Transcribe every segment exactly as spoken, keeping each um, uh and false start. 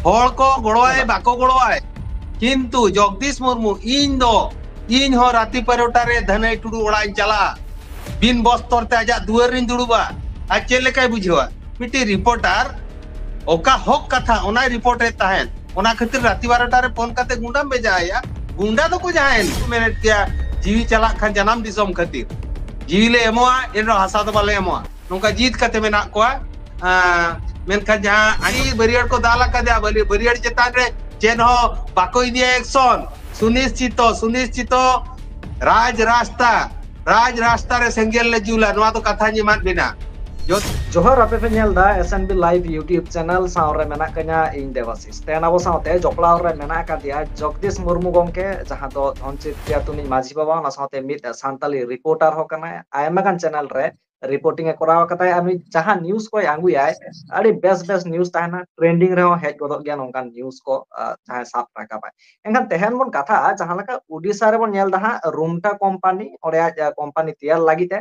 ᱦᱚᱲ ᱠᱚ ᱜᱚᱲᱚᱣᱟᱭ ᱵᱟᱠᱚ ᱜᱚᱲᱚᱣᱟᱭ, ᱠᱤᱱᱛᱩ ᱡᱚᱜᱽᱫᱤᱥ ᱢᱩᱨᱢᱩ, ᱤᱧ ᱫᱚ, ᱤᱧ ᱦᱚᱸ ᱨᱟᱛᱤ ᱯᱟᱨᱚᱴᱟ ᱨᱮ ᱫᱷᱟᱱᱟᱭ ᱴᱩᱰᱩ ᱚᱲᱟᱜ ᱤᱧ ᱪᱟᱞᱟᱜᱼᱟ, ᱵᱤᱱ ᱵᱚᱥᱛᱚᱨ ᱛᱮ ᱟᱡᱟᱜ ᱫᱩᱣᱟᱹᱨ ᱨᱤᱧ ᱫᱩᱲᱩᱵᱟ᱾ ᱟᱨ ᱪᱮᱫ ᱞᱮᱠᱟᱭ ᱵᱩᱡᱷᱟᱹᱣᱟ? ᱢᱤᱫᱴᱤᱡ ᱨᱤᱯᱳᱨᱴᱟᱨ ᱚᱠᱟ ᱦᱚᱠ ᱠᱟᱛᱷᱟ ᱚᱱᱟᱭ ᱨᱤᱯᱳᱨᱴ ᱮᱫ ᱛᱟᱦᱮᱸᱫ, ᱚᱱᱟ ᱠᱷᱟᱹᱛᱤᱨ ᱨᱟᱛᱤ ᱵᱟᱨᱚᱴᱟ ᱨᱮ ᱯᱷᱳᱱ ᱠᱟᱛᱮ ᱜᱩᱸᱰᱟᱢ ᱵᱷᱮᱡᱟ ᱟᱭᱟ᱾ ᱜᱩᱸᱰᱟ ᱫᱚᱠᱚ ᱡᱟᱦᱟᱸᱭ ᱠᱚ ᱢᱮᱱᱮᱫ ᱜᱮᱭᱟ, ᱡᱤᱣᱤ ᱪᱟᱞᱟᱜ ᱠᱷᱟᱱ ᱡᱟᱱᱟᱢ ᱫᱤᱥᱚᱢ ᱠᱷᱟᱹᱛᱤᱨ ᱡᱤᱣᱤ ᱞᱮ ᱮᱢᱚᱜᱼᱟ, ᱮᱱᱨᱮᱦᱚᱸ ᱦᱟᱥᱟ ᱫᱚ ᱵᱟᱞᱮ ᱮᱢᱚᱜᱼᱟ, ᱱᱚᱝᱠᱟ ᱡᱤᱫ ᱠᱟᱛᱮ ᱢᱮᱱᱟᱜ ᱠᱚᱣᱟ᱾ ᱟᱸ, ᱢᱮᱱᱠᱷᱟᱱ ᱡᱟᱦᱟᱸ ᱟᱹᱰᱤ ᱵᱟᱹᱨᱭᱟᱹᱲ ᱠᱚ ᱫᱟᱞ ᱟᱠᱟᱫᱮᱭᱟ, ᱵᱟᱹᱞᱤ-, ᱵᱟᱹᱨᱭᱟᱹᱲ ᱪᱮᱛᱟᱱ ᱨᱮ ᱪᱮᱫ ᱦᱚᱸ ᱵᱟᱠᱚ ᱤᱫᱤᱭᱟ ᱮᱠᱥᱚᱱ᱾ ᱥᱩᱱᱤᱥᱪᱤᱛᱚ, ᱥᱩᱱᱤᱥᱪᱤᱛᱚ ᱨᱟᱡᱽ ᱨᱟᱥᱛᱟ, ᱨᱟᱡᱽ ᱨᱟᱥᱛᱟ ᱨᱮ ᱥᱮᱸᱜᱮᱞ ᱞᱮ ᱡᱩᱞᱟ, ᱱᱚᱣᱟ ᱫᱚ ᱠᱟᱛᱷᱟᱧ ᱮᱢᱟᱫ ᱵᱤᱱᱟ᱾ ᱡᱚᱛ- ᱡᱚᱦᱟᱨ, ᱟᱯᱮ ᱯᱮ ᱧᱮᱞ ᱫᱟ S N B Live YouTube channel, ᱥᱟᱶ ᱨᱮ ᱢᱮᱱᱟᱜ ᱠᱟᱹᱧᱟ ᱤᱧ ᱫᱮᱵᱟᱥᱤᱥ᱾ ᱛᱮᱦᱮᱧ ᱟᱵᱚ ᱥᱟᱶᱛᱮ ᱡᱚᱯᱲᱟᱣ ᱨᱮ ᱢᱮᱱᱟᱜ ᱟᱠᱟᱫᱮᱭᱟ ᱡᱚᱜᱽᱫᱤᱥ ᱢᱩᱨᱢᱩ ᱜᱚᱢᱠᱮ, ᱡᱟᱦᱟᱸ ᱫᱚ ᱫᱷᱚᱱᱪᱤᱛ ᱯᱮᱭᱟ ᱛᱩᱱᱤᱡ ᱢᱟᱹᱡᱷᱤ ᱵᱟᱵᱟ, ᱚᱱᱟ ᱥᱟᱶᱛᱮ ᱢᱤᱫ ᱥᱟᱱᱛᱟᱞᱤ ᱨᱤᱯᱳᱨᱴᱟᱨ ᱦᱚᱸ ᱠᱟᱱᱟᱭ᱾ ᱟᱭᱢᱟ ᱜᱟᱱ channel ᱨᱮ reporting ᱮ ᱠᱚᱨᱟᱣ ᱟᱠᱟᱫᱟᱭ᱾ ᱟᱨ ᱱᱩᱭ ᱡᱟᱦᱟᱸ news ᱠᱚᱭ ᱟᱹᱜᱩᱭᱟᱭ, ᱟᱹᱰᱤ ᱵᱮᱥ ᱵᱮᱥ news ᱛᱟᱦᱮᱱᱟ, trending ᱨᱮᱦᱚᱸ ᱦᱮᱡ ᱜᱚᱫᱚᱜ ᱜᱮᱭᱟ ᱱᱚᱝᱠᱟᱱ news ᱠᱚ, ᱟ, ᱡᱟᱦᱟᱸᱭ ᱥᱟᱵ ᱨᱟᱠᱟᱵᱟᱭ᱾ ᱮᱱᱠᱷᱟᱱ ᱛᱮᱦᱮᱧ ᱵᱚᱱ ᱠᱟᱛᱷᱟᱜᱼᱟ ᱡᱟᱦᱟᱸ ᱞᱮᱠᱟ ᱳᱰᱤᱥᱟ ᱨᱮᱵᱚᱱ ᱧᱮᱞ ᱮᱫᱟ ᱦᱟᱸᱜ, ᱨᱩᱢᱴᱟ company, ᱚᱸᱰᱮ ᱟᱡ, ᱟ, company ᱛᱮᱭᱟᱨ ᱞᱟᱹᱜᱤᱫ ᱮ,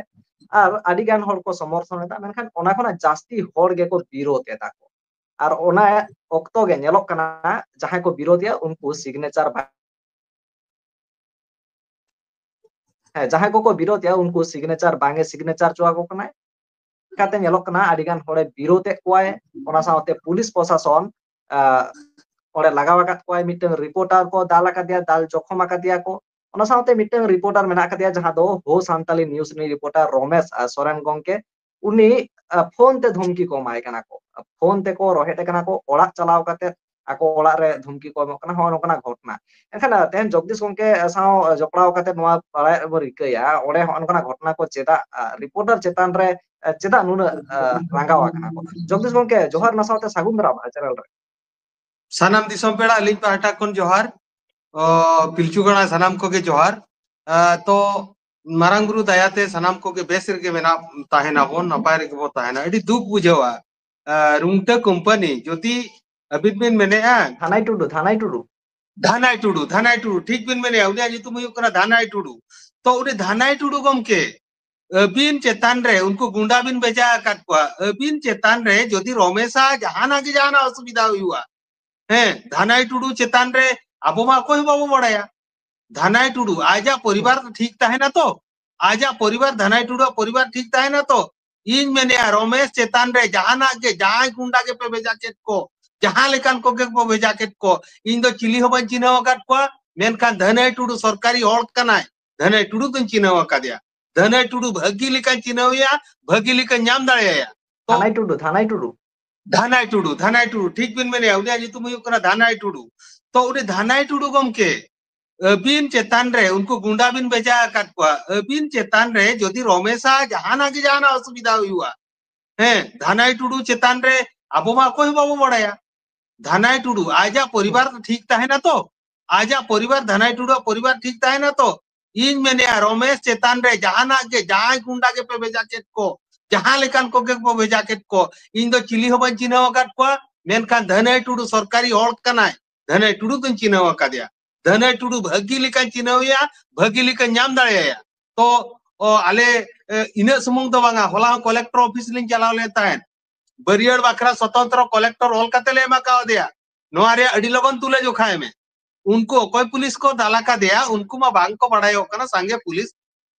ᱟᱨ ᱟᱹᱰᱤ ᱜᱟᱱ ᱦᱚᱲ ᱠᱚ ᱥᱚᱢᱚᱨᱛᱷᱚᱱ ᱮᱫᱟ, ᱢᱮᱱᱠᱷᱟᱱ ᱚᱱᱟ ᱠᱷᱚᱱᱟᱜ ᱡᱟᱹᱥᱛᱤ ᱦᱚᱲ ᱜᱮᱠᱚ ᱵᱤᱨᱳᱫ ᱮᱫᱟ ᱠᱚ᱾ ᱟᱨ ᱚᱱᱟ ᱚᱠᱛᱚ ᱜᱮ ᱧᱮᱞᱚᱜ ᱠᱟᱱᱟ ᱡᱟᱦᱟᱸᱭ ᱠᱚ ᱵᱤᱨᱳᱫᱮᱜᱼᱟ ᱩᱱᱠᱩ signature ᱵᱟᱝ ᱦᱮᱸ, ᱡᱟᱦᱟᱸᱭ ᱠᱚᱠᱚ ᱵᱤᱨᱳᱫᱮᱜᱼᱟ, ᱩᱱᱠᱩ signature ᱵᱟᱝ ᱮ signature ᱦᱚᱪᱚ ᱟᱠᱚ ᱠᱟᱱᱟᱭ᱾ ᱪᱤᱠᱟᱛᱮ ᱧᱮᱞᱚᱜ ᱠᱟᱱᱟ, ᱟᱹᱰᱤ ᱜᱟᱱ ᱦᱚᱲᱮ ᱵᱤᱨᱳᱫᱮᱫ ᱠᱚᱣᱟᱭ, ᱚᱱᱟ ᱥᱟᱶᱛᱮ ᱯᱩᱞᱤᱥ ᱯᱨᱚᱥᱟᱥᱚᱱ, ᱟ, ᱚᱸᱰᱮ ᱞᱟᱜᱟᱣ ᱟᱠᱟᱫ ᱠᱚᱣᱟᱭ᱾ ᱢᱤᱫᱴᱟᱝ reporter ᱠᱚ ᱫᱟᱞ ᱟᱠᱟᱫᱮᱭᱟ, ᱫᱟᱞ ᱡᱚᱠᱷᱚᱢ ᱟᱠᱟᱫᱮᱭᱟ ᱠᱚ᱾ ᱚᱱᱟ ᱥᱟᱶᱛᱮ ᱢᱤᱫᱴᱟᱝ reporter ᱢᱮᱱᱟᱜ ᱟᱠᱟᱫᱮᱭᱟ, ᱡᱟᱦᱟᱸ ᱫᱚ ᱦᱳ ᱥᱟᱱᱛᱟᱞᱤ news ᱨᱤᱱᱤᱡ reporter ᱨᱚᱢᱮᱥ, ᱟ, ᱥᱚᱨᱮᱱ ᱜᱚᱢᱠᱮ, ᱩᱱᱤ, ᱟ, ᱯᱷᱳᱱ ᱛᱮ ᱫᱷᱚᱢᱠᱤ ᱠᱚ ᱮᱢᱟᱭ ᱠᱟᱱᱟ ᱠᱚ, ᱯᱷᱳᱱ ᱛᱮᱠᱚ ᱨᱚᱦᱮᱫ ᱮ ᱠᱟᱱᱟ ᱠᱚ, ᱚᱲᱟᱜ ᱪᱟᱞᱟᱣ ᱠᱟᱛᱮ ᱟᱠᱚ ᱚᱲᱟᱜ ᱨᱮ ᱫᱷᱚᱢᱠᱤ ᱠᱚ ᱮᱢᱚᱜ ᱠᱟᱱᱟ, ᱦᱚᱸᱜᱼᱚ ᱱᱚᱝᱠᱟᱱᱟᱜ ᱜᱷᱚᱴᱚᱱᱟ᱾ ᱮᱱᱠᱷᱟᱱ, ᱟ, ᱛᱮᱦᱮᱧ ᱡᱚᱜᱽᱫᱤᱥ ᱜᱚᱢᱠᱮ ᱥᱟᱶ ᱡᱚᱯᱲᱟᱣ ᱠᱟᱛᱮ ᱱᱚᱣᱟ ᱵᱟᱲᱟᱭ ᱵᱚ ᱨᱤᱠᱟᱹᱭᱟ, ᱚᱸᱰᱮ ᱦᱚᱸᱜᱼᱚ ᱱᱚᱝᱠᱟᱱᱟᱜ ᱜᱷᱚᱴᱚᱱᱟ ᱠᱚ ᱪᱮᱫᱟᱜ, ᱟ, reporter ᱪᱮᱛᱟᱱ ᱨᱮ, ᱟ, ᱪᱮᱫᱟᱜ ᱱᱩᱱᱟᱹᱜ, ᱟ, ᱨᱟᱸᱜᱟᱣ ᱟᱠᱟᱱᱟ ᱠᱚ? ᱡᱚᱜᱽᱫᱤᱥ ᱜᱚᱢᱠᱮ, ᱡᱚᱦᱟᱨ, ᱚᱱᱟ ᱥᱟᱶᱛᱮ ᱥᱟᱹᱜᱩᱱ ᱫᱟᱨᱟᱢ channel ᱨᱮ᱾ ᱥᱟᱱᱟᱢ ᱫᱤᱥᱚᱢ ᱯᱮᱲᱟ ᱟᱹᱞᱤᱧ ᱯᱟᱦᱴᱟ ᱠᱷᱚᱱ ᱡᱚᱦᱟᱨ, ᱚ, ᱯᱤᱞᱪᱩ ᱜᱟᱲᱟ ᱥᱟᱱᱟᱢ ᱠᱚᱜᱮ ᱡᱚᱦᱟᱨ᱾ ᱟ, ᱛᱚ ᱢᱟᱨᱟᱝ ᱵᱩᱨᱩ ᱫᱟᱭᱟᱛᱮ ᱥᱟᱱᱟᱢ ᱠᱚᱜᱮ ᱵᱮᱥ ᱨᱮᱜᱮ ᱢᱮᱱᱟᱜ, ᱛᱟᱦᱮᱱᱟᱵᱚᱱ, ᱱᱟᱯᱟᱭ ᱨᱮᱜᱮ ᱵᱚ ᱛᱟᱦᱮᱱᱟ᱾ ᱟᱹᱰᱤ ᱫᱩᱠ ᱵᱩᱡᱷᱟᱹᱣᱟ, ᱟ, ᱨᱩᱝᱴᱟᱹ company ᱡᱩᱫᱤ ᱟᱹᱵᱤᱱ ᱵᱤᱱ ᱢᱮᱱᱮᱫᱼᱟ, ᱫᱷᱟᱱᱟᱭ ᱴᱩᱰᱩ, ᱫᱷᱟᱱᱟᱭ ᱴᱩᱰᱩ᱾ ᱫᱷᱟᱱᱟᱭ ᱴᱩᱰᱩ, ᱫᱷᱟᱱᱟᱭ ᱴᱩᱰᱩ, ᱴᱷᱤᱠ ᱵᱤᱱ ᱢᱮᱱᱮᱫᱼᱟ, ᱩᱱᱤᱭᱟᱜ ᱧᱩᱛᱩᱢ ᱦᱩᱭᱩᱜ ᱠᱟᱱᱟ ᱫᱷᱟᱱᱟᱭ ᱴᱩᱰᱩ᱾ ᱛᱚ ᱩᱱᱤ ᱫᱷᱟᱱᱟᱭ ᱴᱩᱰᱩ ᱜᱚᱢᱠᱮ, ᱟᱹᱵᱤᱱ ᱪᱮᱛᱟᱱ ᱨᱮ ᱩᱱᱠᱩ ᱜᱩᱸᱰᱟ ᱵᱤᱱ ᱵᱷᱮᱡᱟ ᱟᱠᱟᱫ ᱠᱚᱣᱟ, ᱟᱹᱵᱤᱱ ᱪᱮᱛᱟᱱ ᱨᱮ ᱡᱩᱫᱤ ᱨᱚᱢᱮᱥᱟ ᱡᱟᱦᱟᱱᱟᱜ ᱜᱮ ᱡᱟᱦᱟᱱᱟᱜ ᱚᱥᱩᱵᱤᱫᱷᱟ ᱦᱩᱭᱩᱜᱼᱟ, ᱦᱮᱸ, ᱫᱷᱟᱱᱟᱭ ᱴᱩᱰᱩ ᱪᱮᱛᱟᱱ ᱨᱮ ᱟᱵᱚ ᱢᱟ ᱚᱠᱚᱭ ᱦᱚᱸ ᱵᱟᱵᱚ ᱵᱟᱲᱟᱭᱟ᱾ ᱫᱷᱟᱱᱟᱭ ᱴᱩᱰᱩ ᱟᱡᱟᱜ ᱯᱚᱨᱤᱵᱟᱨ ᱴᱷᱤᱠ ᱛᱟᱦᱮᱱᱟ ᱛᱚ? ᱟᱡᱟᱜ ᱯᱚᱨᱤᱵᱟᱨ, ᱫᱷᱟᱱᱟᱭ ᱴᱩᱰᱩᱣᱟᱜ ᱯᱚᱨᱤᱵᱟᱨ ᱴᱷᱤᱠ ᱛᱟᱦᱮᱱᱟ ᱛᱚ? ᱤᱧ ᱢᱮᱱᱮᱜᱼᱟ, ᱨᱚᱢᱮᱥ ᱪᱮᱛᱟᱱ ᱨᱮ ᱡᱟᱦᱟᱱᱟᱜ ᱜᱮ, ᱡᱟᱦᱟᱸᱭ ᱜᱩᱱᱰᱟ ᱜᱮᱯᱮ ᱵᱷᱮᱡᱟ ᱠᱮᱫ ᱠᱚ, ᱡᱟᱦᱟᱸ ᱞᱮᱠᱟᱱ ᱠᱚᱜᱮ ᱯᱮ ᱵᱷᱮᱡᱟ ᱠᱮᱫ ᱠᱚ, ᱤᱧ ᱫᱚ ᱪᱤᱞᱤ ᱦᱚᱸ ᱵᱟᱹᱧ ᱪᱤᱱᱦᱟᱹᱣ ᱟᱠᱟᱫ ᱠᱚᱣᱟ᱾ ᱢᱮᱱᱠᱷᱟᱱ ᱫᱷᱟᱱᱟᱭ ᱴᱩᱰᱩ ᱥᱚᱨᱠᱟᱨᱤ ᱦᱚᱲ ᱠᱟᱱᱟᱭ, ᱫᱷᱟᱱᱟᱭ ᱴᱩᱰᱩ ᱫᱚᱧ ᱪᱤᱱᱦᱟᱹᱣ ᱟᱠᱟᱫᱮᱭᱟ᱾ ᱫᱷᱟᱱᱟᱭ ᱴᱩᱰᱩ ᱵᱷᱟᱹᱜᱤ ᱞᱮᱠᱟᱧ ᱪᱤᱱᱦᱟᱹᱣᱮᱭᱟ, ᱵᱷᱟᱹᱜᱤ ᱞᱮᱠᱟᱧ ᱧᱟᱢ ᱫᱟᱲᱮᱭᱟᱭᱟ᱾ ᱛᱚ ᱫᱷᱟᱱᱟᱭ ᱴᱩᱰᱩ, ᱫᱷᱟᱱᱟᱭ ᱴᱩᱰᱩ᱾ ᱫᱷᱟᱱᱟᱭ ᱴᱩᱰᱩ, ᱫᱷᱟᱱᱟᱭ ᱴᱩᱰᱩ, ᱴᱷᱤᱠ ᱵᱤᱱ ᱢᱮᱱᱮᱜᱼᱟ, ᱩᱱᱤᱭᱟᱜ ᱧᱩᱛᱩᱢ ᱦᱩᱭᱩᱜ ᱠᱟᱱᱟ ᱫᱷᱟᱱᱟᱭ ᱴᱩᱰᱩ᱾ ᱛᱚ ᱩᱱᱤ ᱫᱷᱟᱱᱟᱭ ᱴᱩᱰᱩ ᱜᱚᱢᱠᱮ, ᱟᱹᱵᱤᱱ ᱪᱮᱛᱟᱱ ᱨᱮ ᱩᱱᱠᱩ ᱜᱩᱱᱰᱟ ᱵᱤᱱ ᱵᱷᱮᱡᱟ ᱟᱠᱟᱫ ᱠᱚᱣᱟ, ᱟᱹᱵᱤᱱ ᱪᱮᱛᱟᱱ ᱨᱮ ᱡᱩᱫᱤ ᱨᱚᱢᱮᱥᱟ ᱡᱟᱦᱟᱱᱟᱜ ᱜᱮ ᱡᱟᱦᱟᱱᱟᱜ ᱚᱥᱩᱵᱤᱫᱷᱟ ᱦᱩᱭᱩᱜᱼᱟ, ᱦᱮᱸ, ᱫᱷᱟᱱᱟᱭ ᱴᱩᱰᱩ ᱪᱮᱛᱟᱱ ᱨᱮ ᱟᱵᱚ ᱢᱟ ᱚᱠᱚᱭ ᱦᱚᱸ ᱵᱟᱵᱚ ᱵᱟᱲᱟᱭᱟ᱾ ᱫᱷᱟᱱᱟᱭ ᱴᱩᱰᱩ ᱟᱡᱟᱜ ᱯᱚᱨᱤᱵᱟᱨ ᱴᱷᱤᱠ ᱛᱟᱦᱮᱱᱟ ᱛᱚ? ᱟᱡᱟᱜ ᱯᱚᱨᱤᱵᱟᱨ, ᱫᱷᱟᱱᱟᱭ ᱴᱩᱰᱩᱣᱟᱜ ᱯᱚᱨᱤᱵᱟᱨ ᱴᱷᱤᱠ ᱛᱟᱦᱮᱱᱟ ᱛᱚ? ᱤᱧ ᱢᱮᱱᱮᱜᱼᱟ, ᱨᱚᱢᱮᱥ ᱪᱮᱛᱟᱱ ᱨᱮ ᱡᱟᱦᱟᱱᱟᱜ ᱜᱮ, ᱡᱟᱦᱟᱸᱭ ᱜᱩᱱᱰᱟ ᱜᱮᱯᱮ ᱵᱷᱮᱡᱟ ᱠᱮᱫ ᱠᱚ, ᱡᱟᱦᱟᱸ ᱞᱮᱠᱟᱱ ᱠᱚᱜᱮ ᱯᱮ ᱵᱷᱮᱡᱟ ᱠᱮᱫ ᱠᱚ, ᱤᱧ ᱫᱚ ᱪᱤᱞᱤ ᱦᱚᱸ ᱵᱟᱹᱧ ᱪᱤᱱᱦᱟᱹᱣ ᱟᱠᱟᱫ ᱠᱚᱣᱟ᱾ ᱢᱮᱱᱠᱷᱟᱱ ᱫᱷᱟᱱᱟᱭ ᱴᱩᱰᱩ ᱥᱚᱨᱠᱟᱨᱤ ᱦᱚᱲ ᱠᱟᱱᱟᱭ, ᱫᱷᱟᱱᱟᱭ ᱴᱩᱰᱩ ᱫᱚᱧ ᱪᱤᱱᱦᱟᱹᱣ ᱟᱠᱟᱫᱮᱭᱟ᱾ ᱫᱷᱟᱱᱟᱭ ᱴᱩᱰᱩ ᱵᱷᱟᱹᱜᱤ ᱞᱮᱠᱟᱧ ᱪᱤᱱᱦᱟᱹᱣᱮᱭᱟ, ᱵᱷᱟᱹᱜᱤ ᱞᱮᱠᱟᱧ ᱧᱟᱢ ᱫᱟᱲᱮᱭᱟᱭᱟ᱾ ᱛᱚ ᱚ, ᱟᱞᱮ ᱮ, ᱤᱱᱟᱹᱜ ᱥᱩᱢᱩᱝ ᱫᱚ ᱵᱟᱝᱟ, ᱦᱚᱞᱟ ᱦᱚᱸ ᱠᱚᱞᱮᱠᱴᱚᱨ ᱚᱯᱷᱤᱥ ᱞᱤᱧ ᱪᱟᱞᱟᱣ ᱞᱮᱱ ᱛᱟᱦᱮᱸᱫ᱾ ᱵᱟᱹᱨᱭᱟᱹᱲ ᱵᱟᱠᱷᱨᱟ ᱥᱚᱛᱚᱱᱛᱨᱚ ᱠᱚᱞᱮᱠᱴᱚᱨ ᱚᱞ ᱠᱟᱛᱮ ᱞᱮ ᱮᱢᱟ ᱠᱟᱣᱫᱮᱭᱟ, ᱱᱚᱣᱟ ᱨᱮᱭᱟᱜ ᱟᱹᱰᱤ ᱞᱚᱜᱚᱱ ᱛᱩᱞᱟᱹ ᱡᱚᱠᱷᱟᱭ ᱢᱮ᱾ ᱩᱱᱠᱩ ᱚᱠᱚᱭ ᱯᱩᱞᱤᱥ ᱠᱚ ᱫᱟᱞ ᱟᱠᱟᱫᱮᱭᱟ, ᱩᱱᱠᱩ ᱢᱟ ᱵᱟᱝ ᱠᱚ ᱵᱟᱲᱟᱭᱚᱜ ᱠᱟᱱᱟ ᱥᱟᱸᱜᱮ ᱯᱩᱞᱤᱥ᱾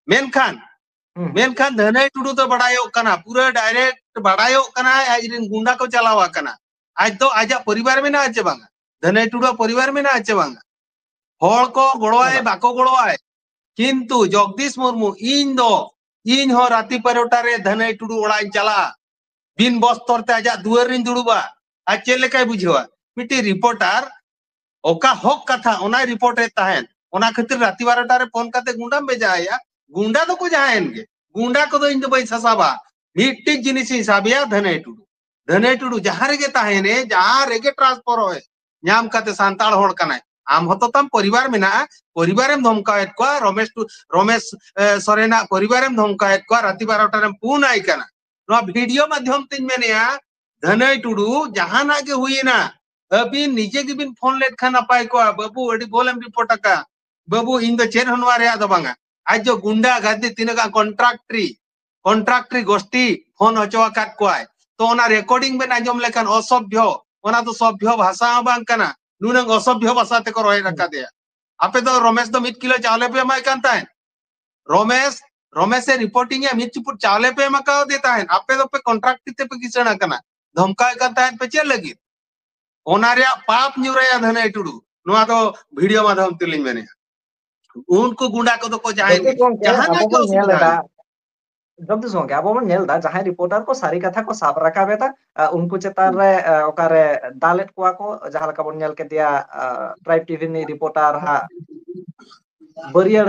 ᱢᱮᱱᱠᱷᱟᱱ ᱦᱩᱸ᱾ ᱢᱮᱱᱠᱷᱟᱱ ᱫᱷᱟᱹᱱᱟᱹᱭ ᱴᱩᱰᱩ ᱫᱚ ᱵᱟᱲᱟᱭᱚᱜ ᱠᱟᱱᱟ, ᱯᱩᱨᱟᱹ ᱰᱟᱭᱨᱮᱠᱴ ᱵᱟᱲᱟᱭᱚᱜ ᱠᱟᱱᱟ, ᱟᱡ ᱨᱮᱱ ᱜᱩᱱᱰᱟ ᱠᱚ ᱪᱟᱞᱟᱣ ᱟᱠᱟᱱᱟ᱾ ᱟᱡ ᱫᱚ ᱟᱡᱟᱜ ᱯᱚᱨᱤᱵᱟᱨ ᱢᱮᱱᱟᱜᱼᱟ ᱪᱮ ᱵᱟᱝᱟ? ᱫᱷᱟᱹᱱᱟᱹᱭ ᱴᱩᱰᱩᱣᱟᱜ ᱯᱚᱨᱤᱵᱟᱨ ᱢᱮᱱᱟᱜᱼᱟ ᱪᱮ ᱵᱟᱝᱟ? ᱦᱚᱲ ᱠᱚ ᱜᱚᱲᱚᱣᱟᱭ, ᱵᱟᱝᱟ᱾ ᱵᱟᱠᱚ ᱜᱚᱲᱚᱣᱟᱭ, ᱠᱤᱱᱛᱩ ᱡᱚᱜᱽᱫᱤᱥ ᱢᱩᱨᱢᱩ, ᱤᱧ ᱫᱚ, ᱤᱧ ᱦᱚᱸ ᱨᱟᱛᱤ ᱯᱟᱨᱚᱴᱟ ᱨᱮ ᱫᱷᱟᱹᱱᱟᱹᱭ ᱴᱩᱰᱩ ᱚᱲᱟᱜ ᱤᱧ ᱪᱟᱞᱟᱜᱼᱟ, ᱵᱤᱱ ᱵᱚᱥᱛᱚᱨ ᱛᱮ ᱟᱡᱟᱜ ᱫᱩᱣᱟᱹᱨ ᱨᱤᱧ ᱫᱩᱲᱩᱵᱟ᱾ ᱟᱡ ᱪᱮᱫ ᱞᱮᱠᱟᱭ ᱵᱩᱡᱷᱟᱹᱣᱟ? ᱢᱤᱫᱴᱤᱡ ᱨᱤᱯᱳᱨᱴᱟᱨ ᱚᱠᱟ ᱦᱚᱠ ᱠᱟᱛᱷᱟ ᱚᱱᱟᱭ ᱨᱤᱯᱳᱨᱴ ᱮᱫ ᱛᱟᱦᱮᱸᱫ, ᱚᱱᱟ ᱠᱷᱟᱹᱛᱤᱨ ᱨᱟᱛᱤ ᱵᱟᱨᱚᱴᱟ ᱨᱮ ᱯᱷᱳᱱ ᱠᱟᱛᱮ ᱜᱩᱸᱰᱟᱢ ᱵᱷᱮᱡᱟ ᱟᱭᱟ᱾ ᱜᱩᱸᱰᱟ ᱫᱚᱠᱚ ᱡᱟᱦᱟᱸᱭᱮᱱ ᱜᱮ, ᱜᱩᱸᱰᱟ ᱠᱚᱫᱚ ᱤᱧ ᱫᱚ ᱵᱟᱹᱧ ᱥᱟᱥᱟᱵᱟ᱾ ᱢᱤᱫᱴᱤᱡ ᱡᱤᱱᱤᱥ ᱤᱧ ᱥᱟᱵᱮᱭᱟ, ᱫᱷᱟᱹᱱᱟᱹᱭ ᱴᱩᱰᱩ᱾ ᱫᱷᱟᱹᱱᱟᱹᱭ ᱴᱩᱰᱩ ᱡᱟᱦᱟᱸ ᱨᱮᱜᱮ ᱛᱟᱦᱮᱱᱮ, ᱡᱟᱦᱟᱸ ᱨᱮᱜᱮ ᱴᱨᱟᱱᱥᱯᱷᱟᱨᱚᱜ ᱮ, ᱧᱟᱢ ᱠᱟᱛᱮ ᱥᱟᱱᱛᱟᱲ ᱦᱚᱲ ᱠᱟᱱᱟᱭ᱾ ᱟᱢ ᱦᱚᱸᱛᱚ ᱛᱟᱢ ᱯᱚᱨᱤᱵᱟᱨ ᱢᱮᱱᱟᱜᱼᱟ, ᱯᱚᱨᱤᱵᱟᱨᱮᱢ ᱫᱷᱚᱢᱠᱟᱣᱮᱫ ᱠᱚᱣᱟ, ᱨᱚᱢᱮᱥ ᱴᱩ-, ᱨᱚᱢᱮᱥ, ᱮ, ᱥᱚᱨᱮᱱᱟᱜ ᱯᱚᱨᱤᱵᱟᱨᱮᱢ ᱫᱷᱚᱢᱠᱟᱣᱮᱫ ᱠᱚᱣᱟ, ᱨᱟᱛᱤ ᱵᱟᱨᱚᱴᱟ ᱨᱮᱢ ᱯᱷᱳᱱ ᱟᱭ ᱠᱟᱱᱟ᱾ ᱱᱚᱣᱟ ᱵᱷᱤᱰᱤᱭᱳ ᱢᱟᱫᱽᱫᱷᱚᱢ ᱛᱮᱧ ᱢᱮᱱᱮᱜᱼᱟ, ᱫᱷᱟᱹᱱᱟᱹᱭ ᱴᱩᱰᱩ, ᱡᱟᱦᱟᱱᱟᱜ ᱜᱮ ᱦᱩᱭᱮᱱᱟ, ᱟᱹᱵᱤᱱ ᱱᱤᱡᱮ ᱜᱮᱵᱤᱱ ᱯᱷᱳᱱ ᱞᱮᱫ ᱠᱷᱟᱱ ᱱᱟᱯᱟᱭ ᱠᱚᱜᱼᱟ, "ᱵᱟᱹᱵᱩ, ᱟᱹᱰᱤ ᱵᱷᱩᱞᱮᱢ ᱨᱤᱯᱳᱨᱴ ᱟᱠᱟᱫ, ᱵᱟᱹᱵᱩ, ᱤᱧ ᱫᱚ ᱪᱮᱫ ᱦᱚᱸ ᱱᱚᱣᱟ ᱨᱮᱭᱟᱜ ᱫᱚ ᱵᱟᱝᱟ᱾" ᱟᱡ ᱫᱚ ᱜᱩᱱᱰᱟ ᱜᱟᱫᱮ ᱛᱤᱱᱟᱹᱜ ᱜᱟᱱ ᱠᱚᱱᱴᱨᱟᱠᱴᱨᱤ, ᱠᱚᱱᱴᱨᱟᱠᱴᱨᱤ ᱜᱳᱥᱴᱤ ᱯᱷᱳᱱ ᱦᱚᱪᱚ ᱟᱠᱟᱫ ᱠᱚᱣᱟᱭ᱾ ᱛᱚ ᱚᱱᱟ ᱨᱮᱠᱚᱨᱰᱤᱝ ᱵᱮᱱ ᱟᱸᱡᱚᱢ ᱞᱮᱠᱷᱟᱱ ᱚᱥᱚᱵᱷᱭᱚ, ᱚᱱᱟ ᱫᱚ ᱥᱚᱵᱷᱭᱚ ᱵᱷᱟᱥᱟ ᱦᱚᱸ ᱵᱟᱝ ᱠᱟᱱᱟ᱾ ᱱᱩᱱᱟᱹᱝ ᱚᱥᱚᱵᱷᱭᱚ ᱵᱷᱟᱥᱟ ᱛᱮᱠᱚ ᱨᱚᱲ ᱨᱟᱠᱟᱫᱮᱭᱟ᱾ ᱟᱯᱮ ᱫᱚ ᱨᱚᱢᱮᱥ ᱫᱚ ᱢᱤᱫ ᱠᱤᱞᱳ ᱪᱟᱣᱞᱮ ᱯᱮ ᱮᱢᱟᱭ ᱠᱟᱱ ᱛᱟᱦᱮᱸᱫ᱾ ᱨᱚᱢᱮᱥ, ᱨᱚᱢᱮᱥ ᱮ ᱨᱤᱯᱳᱨᱴᱤᱝ ᱮ ᱢᱤᱫ ᱪᱩᱯᱩᱫ ᱪᱟᱣᱞᱮ ᱯᱮ ᱮᱢᱟ ᱠᱟᱣᱫᱮ ᱛᱟᱦᱮᱸᱫ᱾ ᱟᱯᱮ ᱫᱚᱯᱮ ᱠᱚᱱᱴᱨᱟᱠᱴ ᱛᱮᱯᱮ ᱠᱤᱥᱟᱹᱬ ᱟᱠᱟᱱᱟ᱾ ᱫᱷᱚᱢᱠᱟᱣᱮᱫ ᱠᱟᱱ ᱛᱟᱦᱮᱸᱫ ᱯᱮ ᱪᱮᱫ ᱞᱟᱹᱜᱤᱫ? ᱚᱱᱟ ᱨᱮᱭᱟᱜ ᱯᱟᱯ ᱧᱩᱨᱟᱭᱟ ᱫᱷᱟᱹᱱᱟᱹᱭ ᱴᱩᱰᱩ᱾ ᱱᱚᱣᱟ ᱫᱚ ᱵᱷᱤᱰᱤᱭᱳ ᱢᱟᱫᱷᱚᱢ ᱛᱮᱞᱤᱧ ᱢᱮᱱᱮᱫᱼᱟ᱾ ᱩᱱᱠᱩ ᱜᱩᱸᱰᱟ ᱠᱚᱫᱚ ᱠᱚ ᱡᱟᱦᱟᱸᱭ ᱡᱚᱜᱫᱤᱥ ᱜᱚᱝᱠᱮ, ᱡᱟᱦᱟᱱᱟᱜ ᱟᱵᱚ ᱜᱮ ᱵᱚᱱ ᱧᱮᱞ ᱚᱥᱩᱵᱤᱫᱷᱟ ᱮᱫᱟ, ᱦᱩᱭᱩᱜ᱾ ᱡᱚᱜᱫᱤᱥ ᱜᱚᱝᱠᱮ, ᱟᱵᱚ ᱵᱚᱱ ᱧᱮᱞ ᱮᱫᱟ ᱡᱟᱦᱟᱸᱭ ᱨᱤᱯᱳᱨᱴᱟᱨ ᱠᱚ ᱥᱟᱹᱨᱤ ᱠᱟᱛᱷᱟ ᱠᱚ ᱥᱟᱵ ᱨᱟᱠᱟᱵ ᱮᱫᱟ, ᱟ, ᱩᱱᱠᱩ ᱪᱮᱛᱟᱱ ᱦᱩᱸ᱾ ᱨᱮ, ᱟ, ᱚᱠᱟᱨᱮ ᱫᱟᱞᱮᱫ ᱠᱚᱣᱟ ᱠᱚ, ᱡᱟᱦᱟᱸ ᱞᱮᱠᱟ ᱵᱚᱱ ᱧᱮᱞ ᱠᱮᱫᱮᱭᱟ, ᱟ, ᱴᱨᱟᱭᱤᱵ ᱴᱤᱵᱷᱤ ᱨᱤᱱᱤᱡ ᱨᱤᱯᱳᱨᱴᱟᱨ ᱦᱟᱸᱜ ᱵᱟᱹᱨᱭᱟᱹᱲ,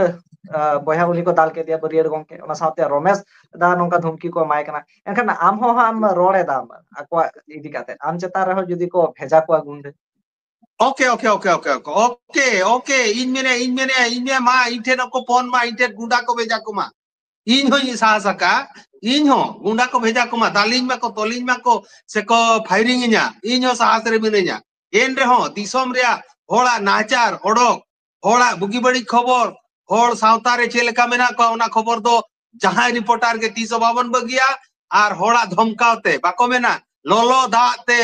ᱟ, ᱵᱚᱭᱦᱟ ᱩᱱᱤ ᱠᱚ ᱫᱟᱞ ᱠᱮᱫᱮᱭᱟ, ᱵᱟᱹᱨᱭᱟᱹᱲ ᱜᱚᱝᱠᱮ, ᱚᱱᱟ ᱥᱟᱶᱛᱮ ᱨᱚᱢᱮᱥ ᱫᱟ ᱱᱚᱝᱠᱟ ᱫᱷᱩᱢᱠᱤ ᱠᱚ ᱮᱢᱟᱭ ᱠᱟᱱᱟ᱾ ᱮᱱᱠᱷᱟᱱ ᱟᱢ ᱦᱚᱸ ᱦᱟᱸᱜ ᱮᱢ ᱨᱚᱲ ᱮᱫᱟ ᱟᱠᱚᱣᱟᱜ ᱤᱫᱤ ᱠᱟᱛᱮ, ᱟᱢ ᱪᱮᱛᱟᱱ ᱨᱮᱦᱚᱸ ᱡᱩᱫᱤ ᱠᱚ ᱵᱷᱮᱡᱟ ᱠᱚᱣᱟ ᱜᱩᱱᱰᱟᱹ᱾ Okay, okay, okay, okay, okay, okay, ᱤᱧ ᱢᱮᱱᱮ, ᱤᱧ ᱢᱮᱱᱮ, ᱤᱧ ᱢᱮ ᱢᱟ, ᱤᱧ ᱴᱷᱮᱱ ᱦᱚᱸᱠᱚ ᱯᱷᱳᱱ ᱢᱟ, ᱤᱧ ᱴᱷᱮᱱ ᱜᱩᱸᱰᱟ ᱠᱚ ᱵᱷᱮᱡᱟ ᱠᱚᱢᱟ᱾ ᱤᱧ ᱦᱚᱸᱧ ᱥᱟᱦᱟᱥ ᱟᱠᱟ, ᱤᱧ ᱦᱚᱸ ᱜᱩᱸᱰᱟ ᱠᱚ ᱵᱷᱮᱡᱟ ᱠᱚᱢᱟ, ᱫᱟᱞᱤᱧ ᱢᱟᱠᱚ, ᱛᱚᱞᱤᱧ ᱢᱟᱠᱚ, ᱥᱮᱠᱚ ᱯᱷᱟᱭᱨᱤᱝ ᱤᱧᱟ, ᱤᱧ ᱦᱚᱸ ᱥᱟᱦᱟᱥ ᱨᱮ ᱢᱤᱱᱟᱹᱧᱟ᱾ ᱮᱱ ᱨᱮᱦᱚᱸ ᱫᱤᱥᱚᱢ ᱨᱮᱭᱟᱜ ᱦᱚᱲᱟᱜ ᱱᱟᱦᱟᱪᱟᱨ ᱚᱰᱚᱠ, ᱦᱚᱲᱟᱜ ᱵᱩᱜᱤ ᱵᱟᱹᱲᱤᱡ ᱠᱷᱚᱵᱚᱨ, ᱦᱚᱲ ᱥᱟᱶᱛᱟ ᱨᱮ ᱪᱮᱫ ᱞᱮᱠᱟ ᱢᱮᱱᱟᱜ ᱠᱚᱣᱟ, ᱚᱱᱟ ᱠᱷᱚᱵᱚᱨ ᱫᱚ ᱡᱟᱦᱟᱸᱭ ᱨᱤᱯᱳᱨᱴᱟᱨ ᱜᱮ ᱛᱤᱥ ᱦᱚᱸ ᱵᱟᱵᱚᱱ ᱵᱟᱹᱜᱤᱭᱟ᱾ ᱟᱨ ᱦᱚᱲᱟᱜ ᱫᱷᱚᱢᱠᱟᱣ ᱛᱮ, ᱵᱟᱠᱚ ᱢᱮᱱᱟ, ᱞᱚᱞᱚ ᱫᱟᱜ ᱛᱮ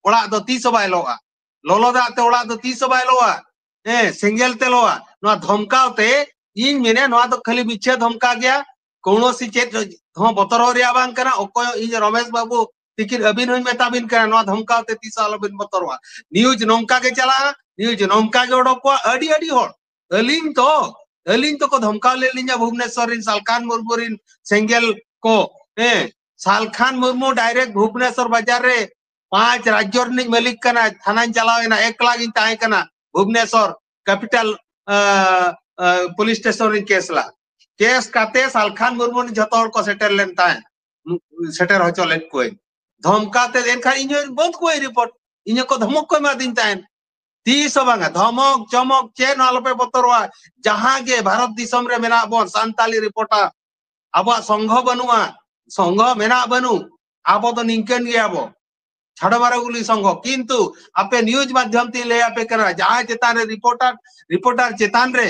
ᱚᱲᱟᱜ ᱫᱚ ᱛᱤᱥ ᱦᱚᱸ ᱵᱟᱭ ᱞᱚᱜᱼᱟ᱾ ᱞᱚᱞᱚ ᱫᱟᱜ ᱛᱮ ᱚᱲᱟᱜ ᱫᱚ ᱛᱤᱥ ᱦᱚᱸ ᱵᱟᱭ ᱞᱚᱜᱼᱟ᱾ ᱦᱮᱸ, ᱥᱮᱸᱜᱮᱞ ᱛᱮ ᱞᱚᱜᱼᱟ᱾ ᱱᱚᱣᱟ ᱫᱷᱚᱢᱠᱟᱣ ᱛᱮ, ᱤᱧ ᱢᱮᱱᱟ, ᱱᱚᱣᱟ ᱫᱚ ᱠᱷᱟᱹᱞᱤ ᱢᱤᱪᱷᱟᱹ ᱫᱷᱚᱢᱠᱟᱣ ᱜᱮᱭᱟ, ᱠᱳᱱᱳ ᱥᱤ ᱪᱮᱫ ᱦᱚᱸ ᱵᱚᱛᱚᱨᱚᱜ ᱨᱮᱭᱟᱜ ᱵᱟᱝ ᱠᱟᱱᱟ᱾ ᱚᱠᱚᱭ, ᱤᱧ ᱨᱚᱢᱮᱥ ᱵᱟᱹᱵᱩ ᱛᱤᱠᱤᱱ ᱟᱹᱵᱤᱱ ᱦᱚᱸᱧ ᱢᱮᱛᱟ ᱵᱤᱱ ᱠᱟᱱᱟ, ᱱᱚᱣᱟ ᱫᱷᱚᱢᱠᱟᱣ ᱛᱮ ᱛᱤᱥ ᱦᱚᱸ ᱟᱞᱚᱵᱤᱱ ᱵᱚᱛᱚᱨᱚᱜᱼᱟ᱾ ᱱᱤᱭᱩᱡᱽ ᱱᱚᱝᱠᱟ ᱜᱮ ᱪᱟᱞᱟᱜᱼᱟ, ᱱᱤᱭᱩᱡᱽ ᱱᱚᱝᱠᱟ ᱜᱮ ᱚᱰᱚᱠᱚᱜᱼᱟ᱾ ᱟᱹᱰᱤ, ᱟᱹᱰᱤ ᱦᱚᱲ, ᱟᱹᱞᱤᱧ ᱛᱚ, ᱟᱹᱞᱤᱧ ᱛᱚᱠᱚ ᱫᱷᱚᱢᱠᱟᱣ ᱞᱮᱫ ᱞᱤᱧᱟ ᱵᱷᱩᱵᱽᱱᱮᱥᱚᱨ ᱨᱤᱱ ᱥᱟᱞᱠᱷᱟᱱ ᱢᱩᱨᱢᱩ ᱨᱤᱱ ᱥᱮᱸᱜᱮᱞ ᱠᱚ, ᱦᱮᱸ, ᱥᱟᱞᱠᱷᱟᱱ ᱢᱩᱨᱢᱩ ᱰᱟᱭᱨᱮᱠᱴ ᱵᱷᱩᱵᱽᱱᱮᱥᱚᱨ ᱵᱟᱡᱟᱨ ᱨᱮ ᱯᱟᱸᱪ ᱨᱟᱡᱽᱡᱚ ᱨᱤᱱᱤᱡ ᱢᱟᱹᱞᱤᱠ ᱠᱟᱱᱟᱭ᱾ ᱛᱷᱟᱱᱟᱧ ᱪᱟᱞᱟᱣ ᱮᱱᱟ, ᱮᱠᱞᱟ ᱜᱤᱧ ᱛᱟᱦᱮᱸ ᱠᱟᱱᱟ ᱵᱷᱩᱵᱽᱱᱮᱥᱚᱨ ᱠᱮᱯᱤᱴᱟᱞ, ᱟ, ᱟ, ᱯᱩᱞᱤᱥ ᱥᱴᱮᱥᱚᱱ ᱨᱤᱧ ᱠᱮᱥ ᱞᱟ᱾ ᱠᱮᱥ ᱠᱟᱛᱮ ᱥᱟᱞᱠᱷᱟᱱ ᱢᱩᱨᱢᱩ ᱨᱤᱱ ᱡᱷᱚᱛᱚ ᱦᱚᱲ ᱠᱚ ᱥᱮᱴᱮᱨ ᱞᱮᱱ ᱛᱟᱦᱮᱸᱫ, ᱥᱮᱴᱮᱨ ᱦᱚᱪᱚ ᱞᱮᱫ ᱠᱚᱣᱟᱹᱧ᱾ ᱫᱷᱚᱢᱠᱟᱣ ᱛᱮ, ᱮᱱᱠᱷᱟᱱ ᱤᱧ ᱦᱚᱸ ᱵᱚᱸᱫᱽ ᱠᱚᱣᱟᱹᱧ ᱨᱤᱯᱳᱨᱴ, ᱤᱧ ᱦᱚᱸᱠᱚ ᱫᱷᱚᱢᱚᱠ ᱠᱚ ᱮᱢᱟᱫᱤᱧ ᱛᱟᱦᱮᱸᱫ᱾ ᱛᱤᱥ ᱦᱚᱸ ᱵᱟᱝᱟ, ᱫᱷᱚᱢᱚᱠ ᱪᱚᱢᱚᱠ ᱪᱮᱫ ᱦᱚᱸ ᱟᱞᱚᱯᱮ ᱵᱚᱛᱚᱨᱚᱜᱼᱟ᱾ ᱡᱟᱦᱟᱸ ᱜᱮ ᱵᱷᱟᱨᱚᱛ ᱫᱤᱥᱚᱢ ᱨᱮ ᱢᱮᱱᱟᱜ ᱵᱚᱱ ᱥᱟᱱᱛᱟᱞᱤ ᱨᱤᱯᱳᱨᱴᱟᱨ, ᱟᱵᱚᱣᱟᱜ ᱥᱚᱝᱜᱷᱚ ᱵᱟᱹᱱᱩᱜᱼᱟ, ᱥᱚᱝᱜᱷᱚ ᱢᱮᱱᱟᱜ ᱵᱟᱹᱱᱩᱜ, ᱟᱵᱚ ᱫᱚ ᱱᱤᱝᱠᱟᱹᱱ ᱜᱮᱭᱟᱵᱚ, ᱪᱷᱟᱰᱚ ᱢᱟᱨᱚ ᱜᱩᱞᱤ ᱥᱚᱝᱜᱷᱚ᱾ ᱠᱤᱱᱛᱩ ᱟᱯᱮ ᱱᱤᱭᱩᱡᱽ ᱢᱟᱫᱽᱫᱷᱚᱢ ᱛᱮᱧ ᱞᱟᱹᱭ ᱟᱯᱮ ᱠᱟᱱᱟ, ᱡᱟᱦᱟᱸᱭ ᱪᱮᱛᱟᱱ ᱨᱮ ᱨᱤᱯᱳᱨᱴᱟᱨ, ᱨᱤᱯᱳᱨᱴᱟᱨ ᱪᱮᱛᱟᱱ ᱨᱮ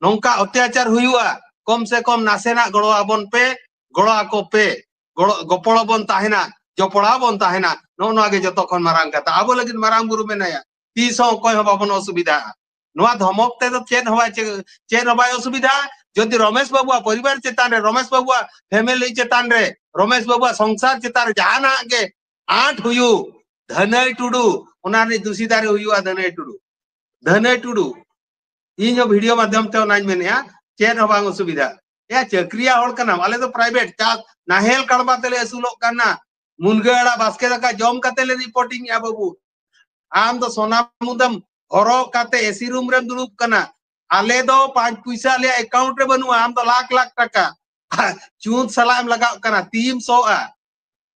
ᱱᱚᱝᱠᱟ ᱚᱛᱛᱟᱪᱟᱨ ᱦᱩᱭᱩᱜᱼᱟ, ᱠᱚᱢ ᱥᱮ ᱠᱚᱢ ᱱᱟᱥᱮᱱᱟᱜ ᱜᱚᱲᱚ ᱟᱵᱚᱱ ᱯᱮ, ᱜᱚᱲᱚ ᱟᱠᱚ ᱯᱮ, ᱜᱚᱲᱚ ᱜᱚᱯᱚᱲᱚ ᱵᱚᱱ ᱛᱟᱦᱮᱱᱟ᱾ ᱡᱚᱯᱲᱟᱣ ᱵᱚᱱ ᱛᱟᱦᱮᱱᱟ᱾ ᱱᱚᱜᱼᱚ ᱱᱚᱣᱟ ᱜᱮ ᱡᱚᱛᱚ ᱠᱷᱚᱱ ᱢᱟᱨᱟᱝ ᱠᱟᱛᱷᱟ᱾ ᱟᱵᱚ ᱞᱟᱹᱜᱤᱫ ᱢᱟᱨᱟᱝ ᱵᱩᱨᱩ ᱢᱮᱱᱟᱭᱟ, ᱛᱤᱥ ᱦᱚᱸ ᱚᱠᱚᱭ ᱦᱚᱸ ᱵᱟᱵᱚᱱ ᱚᱥᱩᱵᱤᱫᱷᱟᱜᱼᱟ᱾ ᱱᱚᱣᱟ ᱫᱷᱚᱢᱚᱠ ᱛᱮᱫᱚ ᱪᱮᱫ ᱦᱚᱸ ᱵᱟᱭ, ᱪᱮᱫ ᱦᱚᱸ ᱵᱟᱭ ᱚᱥᱩᱵᱤᱫᱷᱟᱜᱼᱟ᱾ ᱡᱩᱫᱤ ᱨᱚᱢᱮᱥ ᱵᱟᱵᱩᱣᱟᱜ ᱯᱚᱨᱤᱵᱟᱨ ᱪᱮᱛᱟᱱ ᱨᱮ, ᱨᱚᱢᱮᱥ ᱵᱟᱵᱩᱣᱟᱜ ᱯᱷᱮᱢᱮᱞᱤ ᱪᱮᱛᱟᱱ ᱨᱮ, ᱨᱚᱢᱮᱥ ᱵᱟᱵᱩᱣᱟᱜ ᱥᱚᱝᱥᱟᱨ ᱪᱮᱛᱟᱱ ᱨᱮ ᱡᱟᱦᱟᱱᱟᱜ ᱜᱮ ᱟᱸᱴ ᱦᱩᱭᱩᱜ, ᱫᱷᱟᱹᱱᱟᱹᱭ ᱴᱩᱰᱩ ᱚᱱᱟ ᱨᱤᱱᱤᱡ ᱫᱩᱥᱤᱫᱟᱨᱮ ᱦᱩᱭᱩᱜᱼᱟ᱾ ᱫᱷᱟᱹᱱᱟᱹᱭ ᱴᱩᱰᱩ, ᱫᱷᱟᱹᱱᱟᱹᱭ ᱴᱩᱰᱩ, ᱤᱧ ᱦᱚᱸ ᱵᱷᱤᱰᱤᱭᱳ ᱢᱟᱫᱽᱫᱷᱚᱢ ᱛᱮ ᱚᱱᱟᱧ ᱢᱮᱱᱮᱜᱼᱟ, ᱪᱮᱫ ᱦᱚᱸ ᱵᱟᱝ ᱚᱥᱩᱵᱤᱫᱷᱟ᱾ ᱮᱭᱟ, ᱪᱟᱹᱠᱨᱤᱭᱟ ᱦᱚᱲ ᱠᱟᱱᱟᱢ, ᱟᱞᱮ ᱫᱚ ᱯᱨᱟᱭᱵᱷᱮᱴ ᱪᱟᱥ ᱱᱟᱦᱮᱞ ᱠᱟᱲᱵᱟ ᱛᱮᱞᱮ ᱟᱹᱥᱩᱞᱚᱜ ᱠᱟᱱᱟ᱾ ᱢᱩᱱᱜᱟᱹ ᱟᱲᱟᱜ ᱵᱟᱥᱠᱮ ᱫᱟᱠᱟ ᱡᱚᱢ ᱠᱟᱛᱮ ᱞᱮ ᱨᱤᱯᱳᱨᱴᱤᱝ ᱮᱜᱼᱟ ᱵᱟᱹᱵᱩ᱾ ᱟᱢ ᱫᱚ ᱥᱚᱱᱟ ᱢᱩᱫᱟᱹᱢ ᱦᱚᱨᱚᱜ ᱠᱟᱛᱮ ᱮᱥᱤ ᱨᱩᱢ ᱨᱮᱢ ᱫᱩᱲᱩᱵ ᱠᱟᱱᱟ᱾ ᱟᱞᱮ ᱫᱚ ᱯᱟᱸᱪ ᱯᱩᱭᱥᱟ ᱟᱞᱮᱭᱟᱜ ᱮᱠᱟᱣᱩᱱᱴ ᱨᱮ ᱵᱟᱹᱱᱩᱜᱼᱟ, ᱟᱢ ᱫᱚ ᱞᱟᱠᱷ ᱞᱟᱠᱷ ᱴᱟᱠᱟ ᱪᱩᱸᱫ ᱥᱟᱞᱟᱜ ᱮᱢ ᱞᱟᱜᱟᱣ ᱠᱟᱱᱟ, ᱛᱤᱢ ᱥᱚᱜᱼᱟ᱾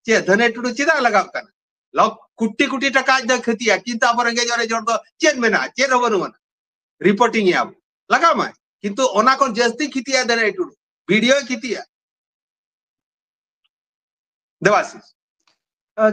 ᱪᱮᱫ ᱫᱷᱟᱹᱱᱟᱹᱭ ᱴᱩᱰᱩ ᱪᱮᱫᱟᱜ ᱞᱟᱜᱟᱣ ᱠᱟᱱᱟ? ᱞᱚᱠ ᱠᱩᱴᱤ ᱠᱩᱴᱤ ᱴᱟᱠᱟ ᱟᱡ ᱫᱚᱭ ᱠᱷᱚᱛᱤᱭᱟ, ᱠᱤᱱᱛᱩ ᱟᱵᱚ ᱨᱮᱸᱜᱮᱡ ᱚᱨᱮᱡ ᱦᱚᱲ ᱫᱚ ᱪᱮᱫ ᱢᱮᱱᱟᱜᱼᱟ? ᱪᱮᱫ ᱦᱚᱸ ᱵᱟᱹᱱᱩᱜ ᱟᱱᱟ᱾ ᱨᱤᱯᱳᱨᱴᱤᱝ ᱮᱜᱼᱟ ᱵᱚ, ᱞᱟᱜᱟᱣ ᱢᱟᱭ, ᱠᱤᱱᱛᱩ ᱚᱱᱟ ᱠᱷᱚᱱ ᱡᱟᱹᱥᱛᱤ ᱠᱷᱚᱛᱤᱭᱟ ᱫᱷᱟᱹᱱᱟᱹᱭ ᱴᱩᱰᱩ, ᱵᱷᱤᱰᱤᱭᱳᱭ ᱠᱷᱚᱛᱤᱭᱟ᱾ ᱫᱮᱵᱟᱥᱤᱥ᱾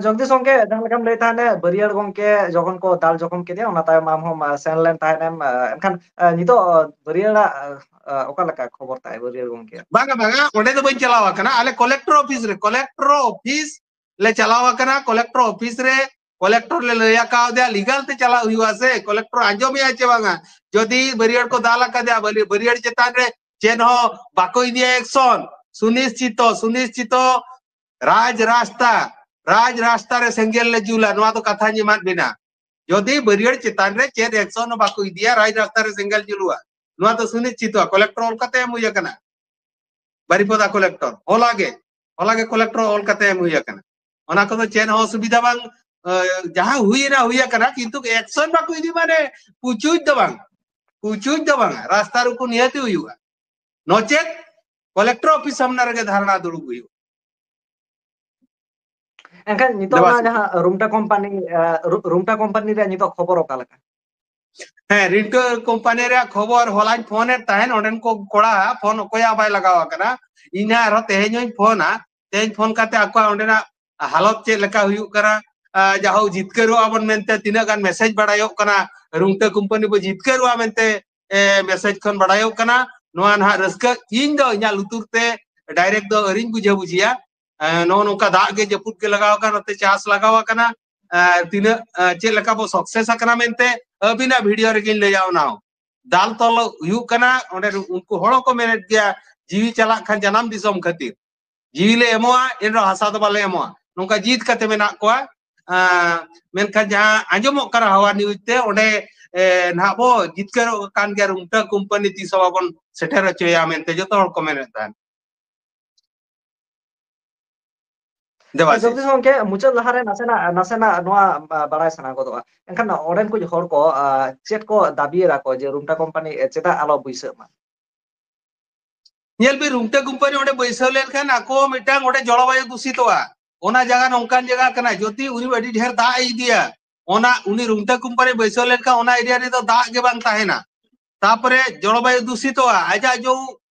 ᱡᱚᱜᱫᱤᱥ ᱜᱚᱝᱠᱮ, ᱡᱟᱦᱟᱸ ᱞᱮᱠᱟᱢ ᱞᱟᱹᱭ ᱛᱟᱦᱮᱸᱫ, ᱵᱟᱹᱨᱭᱟᱹᱲ ᱜᱚᱝᱠᱮ ᱡᱚᱠᱷᱚᱱ ᱠᱚ ᱫᱟᱞ ᱡᱚᱠᱷᱚᱢ ᱠᱮᱫᱮᱭᱟ, ᱚᱱᱟ ᱛᱟᱭᱚᱢ ᱟᱢ ᱦᱚᱸᱢ ᱥᱮᱱ ᱞᱮᱱ ᱛᱟᱦᱮᱸᱫ ᱮᱢ᱾ ᱮᱱᱠᱷᱟᱱ ᱱᱤᱛᱚᱜ ᱵᱟᱹᱨᱭᱟᱹᱲᱟᱜ ᱚᱠᱟ ᱞᱮᱠᱟ ᱠᱷᱚᱵᱚᱨ ᱛᱟᱭ ᱵᱟᱹᱨᱭᱟᱹᱲ ᱜᱚᱝᱠᱮ? ᱵᱟᱝᱟ, ᱵᱟᱝᱟ, ᱚᱸᱰᱮ ᱫᱚ ᱵᱟᱹᱧ ᱪᱟᱞᱟᱣ ᱟᱠᱟᱱᱟ᱾ ᱟᱞᱮ ᱠᱚᱞᱮᱠᱴᱚᱨ ᱚᱯᱷᱤᱥ ᱨᱮ, ᱠᱚᱞᱮᱠᱴᱚᱨ ᱚᱯᱷᱤᱥ ᱞᱮ ᱪᱟᱞᱟᱣ ᱟᱠᱟᱱᱟ᱾ ᱠᱚᱞᱮᱠᱴᱚᱨ ᱚᱯᱷᱤᱥ ᱨᱮ ᱠᱚᱞᱮᱠᱴᱚᱨ ᱞᱮ ᱞᱟᱹᱭ ᱟᱠᱟᱣᱫᱮᱭᱟ, ᱞᱤᱜᱟᱞ ᱛᱮ ᱪᱟᱞᱟᱜ ᱦᱩᱭᱩᱜᱼᱟ ᱥᱮ᱾ ᱠᱚᱞᱮᱠᱴᱚᱨ ᱟᱸᱡᱚᱢᱮᱜᱼᱟ ᱪᱮ ᱵᱟᱝᱟ? ᱡᱩᱫᱤ ᱵᱟᱹᱨᱭᱟᱹᱲ ᱠᱚ ᱫᱟᱞ ᱟᱠᱟᱫᱮᱭᱟ, ᱵᱟᱹᱨᱭᱟᱹᱲ ᱪᱮᱛᱟᱱ ᱨᱮ ᱪᱮᱫ ᱦᱚᱸ ᱵᱟᱠᱚ ᱤᱫᱤᱭᱟ ᱮᱠᱥᱚᱱ, ᱥᱩᱱᱤᱥᱪᱤᱛᱚ, ᱥᱩᱱᱤᱥᱪᱤᱛᱚ ᱨᱟᱡᱽ ᱨᱟᱥᱛᱟ, ᱨᱟᱡᱽ ᱨᱟᱥᱛᱟ ᱨᱮ ᱥᱮᱸᱜᱮᱞ ᱞᱮ ᱡᱩᱞᱟ, ᱱᱚᱣᱟ ᱫᱚ ᱠᱟᱛᱷᱟᱧ ᱮᱢᱟᱫ ᱵᱮᱱᱟ᱾ ᱡᱩᱫᱤ ᱵᱟᱹᱨᱭᱟᱹᱲ ᱪᱮᱛᱟᱱ ᱨᱮ ᱪᱮᱫ ᱮᱠᱥᱚᱱ ᱦᱚᱸ ᱵᱟᱠᱚ ᱤᱫᱤᱭᱟ, ᱨᱟᱡᱽ ᱨᱟᱥᱛᱟ ᱨᱮ ᱥᱮᱸᱜᱮᱞ ᱡᱩᱞᱩᱜᱼᱟ, ᱱᱚᱣᱟ ᱫᱚ ᱥᱩᱱᱤᱥᱪᱤᱛᱚ᱾ ᱠᱚᱞᱮᱠᱴᱚᱨ ᱚᱞ ᱠᱟᱛᱮ ᱮᱢ ᱦᱩᱭ ᱟᱠᱟᱱᱟ, ᱵᱟᱨᱤᱯᱚᱫᱟ ᱠᱚᱞᱮᱠᱴᱚᱨ᱾ ᱦᱚᱞᱟ ᱜᱮ, ᱦᱚᱞᱟ ᱜᱮ ᱠᱚᱞᱮᱠᱴᱚᱨ ᱚᱞ ᱠᱟᱛᱮ ᱮᱢ ᱦᱩᱭ ᱟᱠᱟᱱᱟ᱾ ᱚᱱᱟ ᱠᱚᱫᱚ ᱪᱮᱫ ᱦᱚᱸ ᱚᱥᱩᱵᱤᱫᱷᱟ ᱵᱟᱝ᱾ ᱡᱟᱦᱟᱸ ᱦᱩᱭᱮᱱᱟ ᱦᱩᱭ ᱟᱠᱟᱱᱟ, ᱠᱤᱱᱛᱩ ᱮᱠᱥᱚᱱ ᱵᱟᱠᱚ ᱤᱫᱤ ᱢᱟᱱᱮ ᱯᱩᱪᱩᱡ ᱫᱚ ᱵᱟᱝ, ᱯᱩᱪᱩᱡ ᱫᱚ ᱵᱟᱝ, ᱨᱟᱥᱛᱟ ᱨᱩᱠᱩ ᱱᱤᱦᱟᱹᱛᱤ ᱦᱩᱭᱩᱜᱼᱟ᱾ ᱱᱚᱪᱮᱛ ᱠᱚᱞᱮᱠᱴᱚᱨ ᱚᱯᱷᱤᱥ ᱥᱟᱢᱱᱟ ᱨᱮᱜᱮ ᱫᱷᱟᱨᱱᱟ ᱫᱩᱲᱩᱵ ᱦᱩᱭᱩᱜᱼᱟ᱾ ᱮᱱᱠᱷᱟᱱ ᱱᱤᱛᱚᱜ ᱚᱱᱟ ᱡᱟᱦᱟᱸ ᱨᱩᱢᱴᱟ ᱠᱳᱢᱯᱟᱱᱤ, ᱨᱩᱢᱴᱟ ᱠᱳᱢᱯᱟᱱᱤ ᱨᱮᱭᱟᱜ ᱱᱤᱛᱚᱜ ᱠᱷᱚᱵᱚᱨ ᱚᱠᱟ ᱞᱮᱠᱟ? ᱦᱮᱸ, ᱨᱩᱢᱴᱟ ᱠᱳᱢᱯᱟᱱᱤ ᱨᱮᱭᱟᱜ ᱠᱷᱚᱵᱚᱨ ᱦᱚᱞᱟᱧ ᱯᱷᱳᱱ ᱮᱫ ᱛᱟᱦᱮᱸᱱ, ᱚᱸᱰᱮᱱ ᱠᱚ ᱠᱚᱲᱟ ᱯᱷᱳᱱ ᱚᱠᱚᱭᱟᱜ ᱵᱟᱭ ᱞᱟᱜᱟᱣ ᱟᱠᱟᱱᱟ᱾ ᱤᱧ ᱦᱟᱸᱜ ᱟᱨᱦᱚᱸ ᱛᱮᱦᱮᱧ ᱦᱚᱧ ᱯᱷᱳᱱᱟ, ᱛᱮᱦᱮᱧ ᱯᱷᱳᱱ ᱠᱟᱛᱮ ᱟᱠᱚᱣᱟᱜ ᱚᱸᱰᱮᱱᱟᱜ ᱦᱟᱞᱚᱛ ᱪᱮᱫ ᱞᱮᱠᱟ ᱦᱩᱭᱩᱜ ᱠᱟᱱᱟ, ᱡᱟᱦᱳᱠ ᱡᱤᱛᱠᱟᱹᱨᱚᱜ ᱟᱵᱚᱱ ᱢᱮᱱᱛᱮ ᱛᱤᱱᱟᱹᱜ ᱜᱟᱱ ᱢᱮᱥᱮᱡᱽ ᱵᱟᱲᱟᱭᱚᱜ ᱠᱟᱱᱟ, ᱨᱩᱢᱴᱟ ᱠᱳᱢᱯᱟᱱᱤ ᱵᱚ ᱡᱤᱛᱠᱟᱹᱨᱚᱜᱼᱟ ᱢᱮᱱᱛᱮ ᱢᱮᱥᱮᱡᱽ ᱠᱷᱚᱱ ᱵᱟᱲᱟᱭᱚᱜ ᱠᱟᱱᱟ᱾ ᱱᱚᱣᱟ ᱱᱟᱦᱟᱜ ᱨᱟᱹᱥᱠᱟᱹ ᱤᱧ ᱫᱚ ᱤᱧᱟᱹᱜ ᱞᱩᱛᱩᱨ ᱛᱮ ᱰᱟᱭᱨᱮᱠᱴ ᱫᱚ ᱟᱹᱣᱨᱤᱧ ᱵᱩᱡᱷᱟᱹᱣ ᱵᱩᱡᱷᱤᱭᱟ᱾ ᱮ, ᱱᱚᱜᱼᱚ ᱱᱚᱝᱠᱟ ᱫᱟᱜ ᱜᱮ ᱡᱟᱹᱯᱩᱫ ᱜᱮ ᱞᱟᱜᱟᱣ ᱟᱠᱟᱱᱟ, ᱱᱚᱛᱮ ᱪᱟᱥ ᱞᱟᱜᱟᱣ ᱟᱠᱟᱱᱟ᱾ ᱮ, ᱛᱤᱱᱟᱹᱜ, ᱮ, ᱪᱮᱫ ᱞᱮᱠᱟ ᱵᱚ success ᱟᱠᱟᱱᱟ ᱢᱮᱱᱛᱮ ᱟᱹᱵᱤᱱᱟᱜ video ᱨᱮᱜᱮᱧ ᱞᱟᱹᱭᱟ᱾ ᱚᱱᱟ ᱦᱚᱸ ᱫᱟᱞ ᱛᱚᱞ ᱦᱩᱭᱩᱜ ᱠᱟᱱᱟ᱾ ᱚᱸᱰᱮ ᱩᱱᱠᱩ ᱦᱚᱲ ᱦᱚᱸᱠᱚ ᱢᱮᱱᱮᱫ ᱜᱮᱭᱟ, ᱡᱤᱣᱤ ᱪᱟᱞᱟᱜ ᱠᱷᱟᱱ ᱡᱟᱱᱟᱢ ᱫᱤᱥᱚᱢ ᱠᱷᱟᱹᱛᱤᱨ ᱡᱤᱣᱤ ᱞᱮ ᱮᱢᱚᱜᱼᱟ, ᱮᱱᱨᱮᱦᱚᱸ ᱦᱟᱥᱟ ᱫᱚ ᱵᱟᱞᱮ ᱮᱢᱚᱜᱼᱟ, ᱱᱚᱝᱠᱟ ᱡᱤᱫ ᱠᱟᱛᱮ ᱢᱮᱱᱟᱜ ᱠᱚᱣᱟ᱾ ᱮ, ᱢᱮᱱᱠᱷᱟᱱ ᱡᱟᱦᱟᱸ ᱟᱸᱡᱚᱢᱚᱜ ᱠᱟᱱᱟ ᱦᱟᱣᱟ news ᱛᱮ, ᱚᱸᱰᱮ, ᱮ, ᱱᱟᱦᱟᱜ ᱵᱚ ᱡᱤᱛᱠᱟᱹᱨᱚᱜ ᱠᱟᱱ ᱜᱮᱭᱟ, ᱨᱩᱢᱴᱟᱹ ᱠᱳᱢᱯᱟᱱᱤ ᱛᱤᱥ ᱦᱚᱸ ᱵᱟᱵᱚᱱ ᱥᱮᱴᱮᱨ ᱦᱚᱪᱚᱭᱟ ᱢᱮᱱᱛᱮ ᱡᱚᱛᱚ ᱦᱚᱲ ᱠᱚ ᱢᱮᱱᱮᱫ ᱛᱟᱦᱮᱸᱫ᱾ ᱫᱮᱵᱟᱥᱤᱥ᱾ ᱡᱚᱜᱽᱫᱤᱥ ᱜᱚᱢᱠᱮ, ᱢᱩᱪᱟᱹᱫ ᱞᱟᱦᱟᱨᱮ ᱱᱟᱥᱮᱱᱟᱜ, ᱱᱟᱥᱮᱱᱟᱜ ᱱᱚᱣᱟ ᱵᱟ-, ᱵᱟᱲᱟᱭ ᱥᱟᱱᱟ ᱜᱚᱫᱚᱜᱼᱟ᱾ ᱮᱱᱠᱷᱟᱱ ᱚᱸᱰᱮᱱ ᱠᱚ ᱦᱚᱲ ᱠᱚ, ᱟ, ᱪᱮᱫ ᱠᱚ ᱫᱟᱹᱵᱤᱭᱮᱫᱟ ᱠᱚ ᱡᱮ ᱨᱩᱢᱴᱟ ᱠᱳᱢᱯᱟᱱᱤ ᱪᱮᱫᱟᱜ ᱟᱞᱚ ᱵᱟᱹᱭᱥᱟᱹᱜ ᱢᱟ? ᱧᱮᱞ ᱵᱤᱱ, ᱨᱩᱢᱴᱟ ᱠᱳᱢᱯᱟᱱᱤ ᱚᱸᱰᱮ ᱵᱟᱹᱭᱥᱟᱹᱣ ᱞᱮᱱᱠᱷᱟᱱ ᱟᱠᱚ ᱢᱤᱫᱴᱟᱝ ᱚᱸᱰᱮ ᱡᱚᱞᱚᱵᱟᱭᱩ ᱫᱩᱥᱤᱛᱚᱜᱼᱟ᱾ ᱚᱱᱟ ᱡᱟᱭᱜᱟ ᱱᱚᱝᱠᱟᱱ ᱡᱟᱭᱜᱟ ᱠᱟᱱᱟ, ᱡᱩᱫᱤ ᱩᱱᱤ ᱟᱹᱰᱤ ᱰᱷᱮᱨ ᱫᱟᱜ ᱮ ᱤᱫᱤᱭᱟ, ᱚᱱᱟ ᱩᱱᱤ ᱨᱩᱢᱴᱟ ᱠᱳᱢᱯᱟᱱᱤ ᱵᱟᱹᱭᱥᱟᱹᱣ ᱞᱮᱱᱠᱷᱟᱱ ᱚᱱᱟ area ᱨᱮᱫᱚ ᱫᱟᱜ ᱜᱮ ᱵᱟᱝ ᱛᱟᱦᱮᱱᱟ᱾ ᱛᱟᱯᱚᱨᱮ ᱡᱚᱞᱚᱵᱟᱭᱩ ᱫᱩᱥᱤᱛᱚᱜᱼᱟ, ᱟᱡᱟᱜ ᱡᱚ